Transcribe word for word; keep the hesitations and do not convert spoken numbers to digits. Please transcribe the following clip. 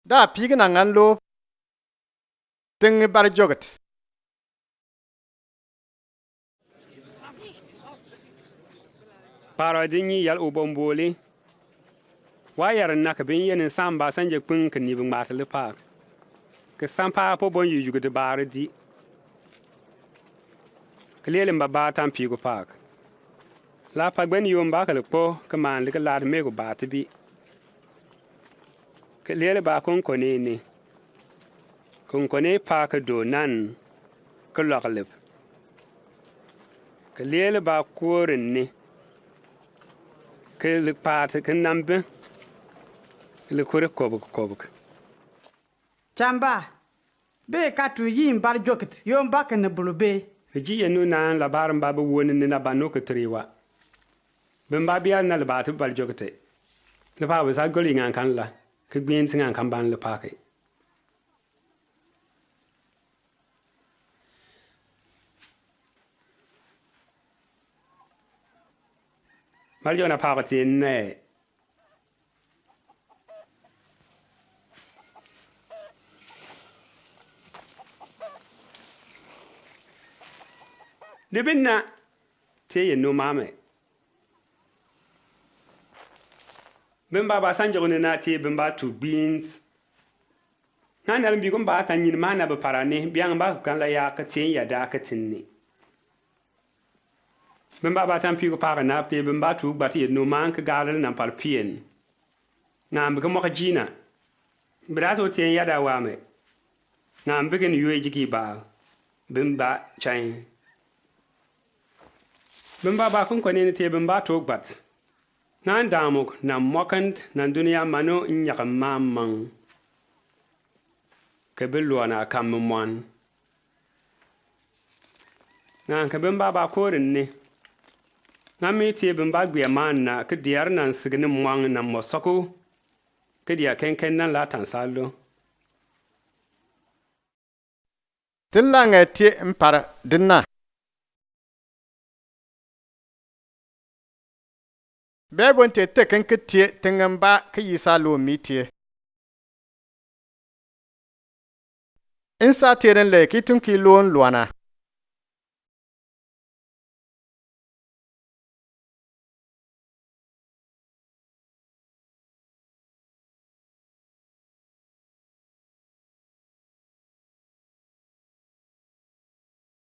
Da piki na ngan lo. Teng bar jokit. Parodi nyi yal u bom boli. Wa yar na ka bin yen sam ba sanje kpung ka ni bin mata le pak. Ka sam pa po bon yu yu ka de bar di. Ka lele mba ba tam pi ko pak. La pa gben yom ba ka le po ka man le ka lad me ko ba ti bi. Ka lele ba kon kone ni. Kon kone pa ka do nan ka lok lep. Ka lele ba koren ni. Ka le pa ti ka nambe. Ka le kore kobok kobok. Chamba. Be ka tu yin bar jokit, yon ba ken bulu be. Ji yenu nan la bar mba be won ni na ba no ke triwa. Be mba bia na le ba tu bar jokite. Le pa be sa goli ngan kan la. Ke gbin si ngan kan ban le pa ke. Bar jok na pa ko tin ne. Dibin na te ye no mame. Bimba ba sanjog ni na te bimba tu beans. Na na limbi kumba ta nyin ma na ba parani biang ba kan la ya ka tin ya da ka tin ni. Bimba ba tan pi ko pa ka nap te bimba tu ba te no man ka galal nan par pien. Ngam bi ka mo ka jina. Bi da to tien yada wa me. Ngam bi ken yue jiki ba. Bimba chain. Bimba ba kun kone ni te bimba to gbat. Ngan damuk na mokant na dunia mano nyak mamang. Ke bi luana kam mwan. Ngan ke bimba ba korin ni. Ngan mi te bimba gbia man na ke diar nan sigini mwang na mosoku. Ke dia ken ken nan la tan salo. Tin la nge te mpar dinna. Bebon te te ken ke te tengamba ke yisa lo mi te. Nsa te den le ki tun ki lon luana.